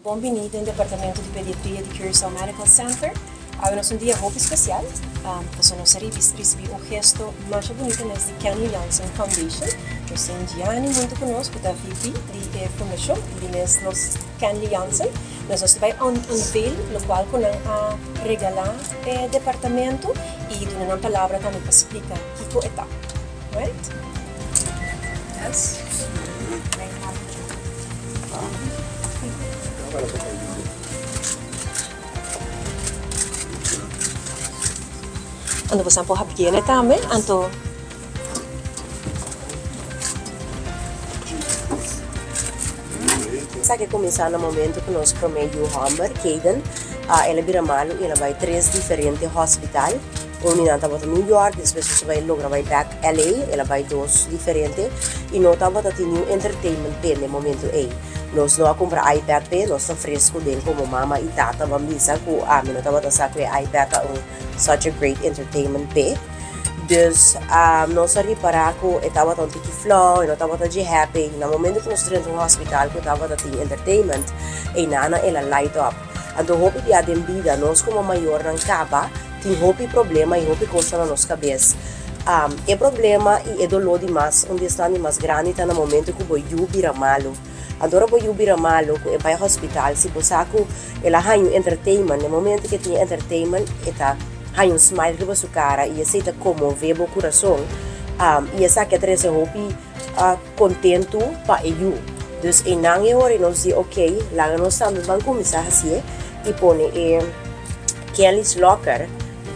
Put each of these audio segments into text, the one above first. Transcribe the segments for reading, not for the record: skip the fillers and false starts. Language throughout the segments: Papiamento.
Bon bini den departamento di pediatria di Curaçao Medical Center. Awe nos un dia hopi special, pasobra nos a ricibi un gesto masha bunita mes di Kenley Jansen Foundation. Nos tin Gianni hunto cu nos cu ta VP di e fundacion y di mes nos Kenley Jansen. Nos nos ta bay unveil locual cu nan a regala e departamento y duna nan palabra tambe pa splica kico e ta. Right? Yes. Anto bosan por habiele tambe, anto. Esaki a kuminsá na momento ku nos promé yu hòmber, Kayden, el a bira malu i el a bai tres diferente hòspital. Un di nan tabata New York, despues nos a bai logra bai bèk LA, el a bai dos diferente i no tabata tin niun entertainment p'e na e momento ei. Nos no a kumpra iPad p'e, nos ta fresku den komo mama i tata ban bisa ku ami no tabata sa ku e iPad ta un such a great entertainment p'e. Dus nos a ripará ku e tabata un tiki flou, e no tabata dje happy. Na momento ku nos drenta un hospital ku tabata tin entertainment, einana el a light up. Anto hopi bia den bida nos komo mayornan kaba tin hopi problema i hopi kosnan na nos kabes. E problema i e doló di mas, un di esnan di mas grandi ta na momento ku bo yu bira malu. Anto ora bo yu bira malu ku e bai hospital si bo sa ku el a haña un entertainment, na e momento ku e tin e entertainment e ta haña un smile riba su kara i esei ta konmové bo kurason i esaki a trese hopi kontentu pa e yu. Dus einan e ora nos di ok laga nos tambe ban kuminsá hasié i pone e Kelly's Locker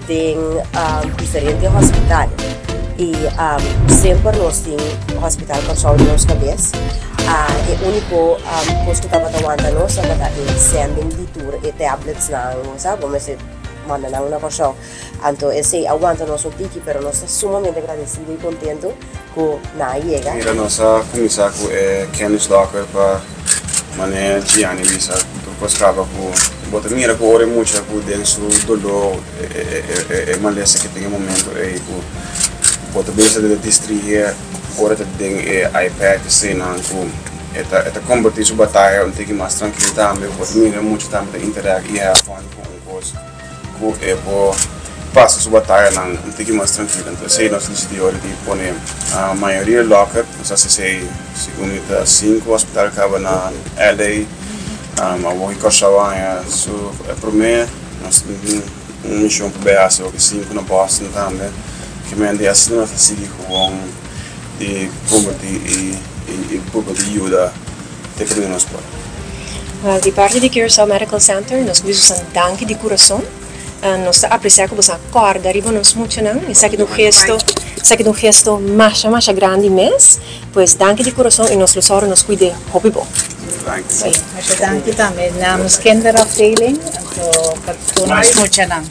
den diferente hospital i semper nos tin hospital Kòrsou den nos kabes. E úniko kos ku tabata wanta nos tabata e sending di tur e tabletsnan, sa bo mester manda nan na Kòrsou. Anto esei a wanta nos un tiki pero nos ta sumamente agradesido i kontentu ku nan a yega. Mira nos a kuminsá ku e Kenny's Locker pa manera Gianni bisa tur kos kaba ku bo ta mira ku ora e mucha ku den su doló e malesa ke tin e momento ei ku bo ta bisa di distrihé ora ta den e iPad eseinan ku e ta e ta kombertí su bataya un tiki mas trankil tambe bo ta mira e mucha tambe ta interact i have fun ku un kos. Ku e por pasa su batayanan un tiki mas trankil. Anto esei nos disidí ora di pone mayoria locker. Nos hasi esei segun mi ta sinku hospital kaba na LA. Awor ki Kòrsou a haña su e promé nos tin un mishon pa bai hasi awor ki sinku na Boston tambe. Kimente asina nos ta sigui gewoon di kombertí i purba di yuda. Te kaminda nos por. Wel, di parti di Curaçao Medical Center nos bisa boso danki di kurason. Nos ta apresiá ku boso a kòrda riba nos muchanan. Esaki ta un gesto, esaki ta un gesto masha masha grandi mes. Pues danki di kurason i nos lo sòru nos kuid'é hopi bon. Danki. Masha danki tambe namens kinderafdeling anto pa tur nos muchanan.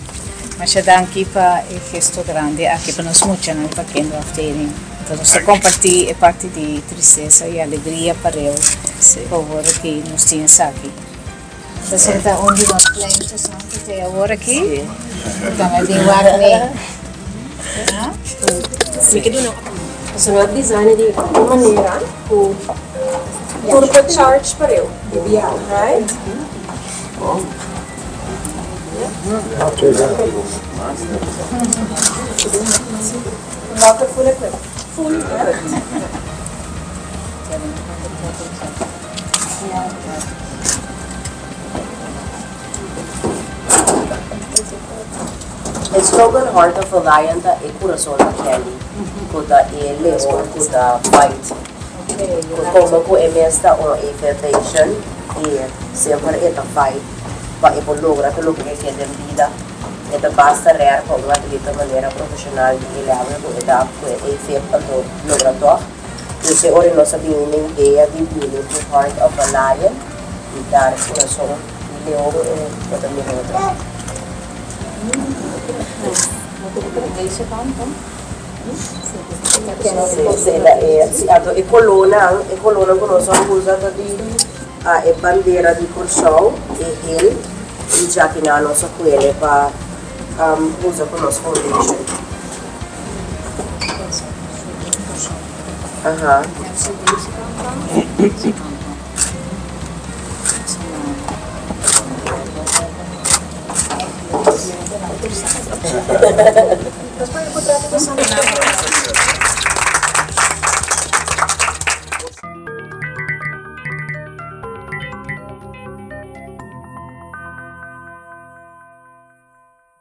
Masha danki pa e gesto grandi aki pa nos muchanan i pa kinderafdeling. Anto nos ta kompartí e parti di tristesa i alegria pareu pa awor aki nos tin esaki. Ta senta un di nos kleintjesnan ku ta awor aki, ku tambe a bin wak mi. Mi ke duna Pasobra no a design di un manera ku tur por charge pareu, right? Locker full equipped. Full equipped. E slogan Heart of a Lion ta e kurason di Kelly ku ta e leon ku ta fight. Komo ku e mes ta un AFib patient i semper e ta fight pa e por logra tur loke e ke den bida. E ta basta rare pa un atleta manera profesional di e level ku e ta ku e AFib anto logra tòg. Dus e ora nos a bini na idea di bini ku Heart of a Lion i dar kurason di leon e bo ta mira otro. Si, anto e kolónan, e kolónan ku nos a usa ta di e bandera di Kòrsou, e hel. I djakinan nos a kuele pa usa ku nos foundation. Aha. Nos por portret di